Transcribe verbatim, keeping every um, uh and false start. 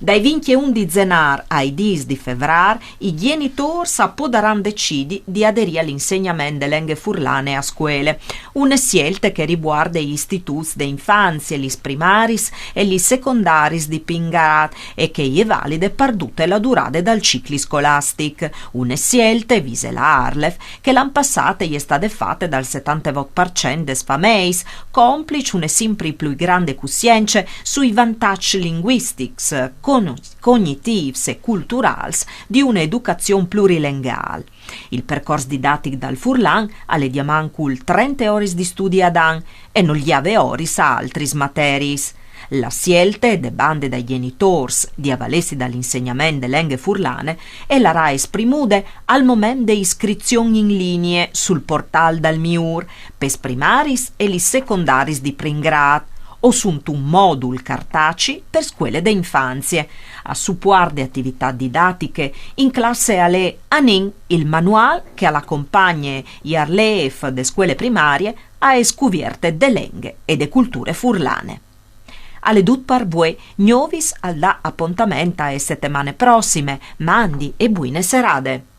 Dai vincjeun di Zenâr ai dîs di Fevrâr, i gjenitôrs a podaran decidi di aderî al insegnament de lenghe furlane a scuele, une sielte che e ribuarde i istituts de infanzie, lis primariis e lis secondariis di prin grât e che e je valide par dute la durade dal cicli scolastic. Une sielte, vise la ARLeF, che l'an passât e je stade fate dal setantevot par cent des fameis, compliç une simpri plui grande cussience sui vantaçs linguistics, con- cognitîfs e culturâls di une educazion plurilengâl. Il percors didatic dal furlan al è diamancul trente oris di studi ad an e nol gjave oris a altris materiis. La sielte, de bande dai gjenitôrs, di avalêsi dal insegnament de lenghe furlane e larà esprimude al moment de iscrizion in linie sul portâl dal MIUR, pes primariis e lis secondariis di prin grât, o suntun modul cartaci pe scuele de infanzie. A supuart de ativitât didatiche, in classe al è anìn il manuâl che al acompagne i arleîf de scuele primarie ae scuvierte de lenghe e de culture furlane. Al è dut par vuê, Gnovis al dà apontament ae setemane prossime, mandi e buine serade.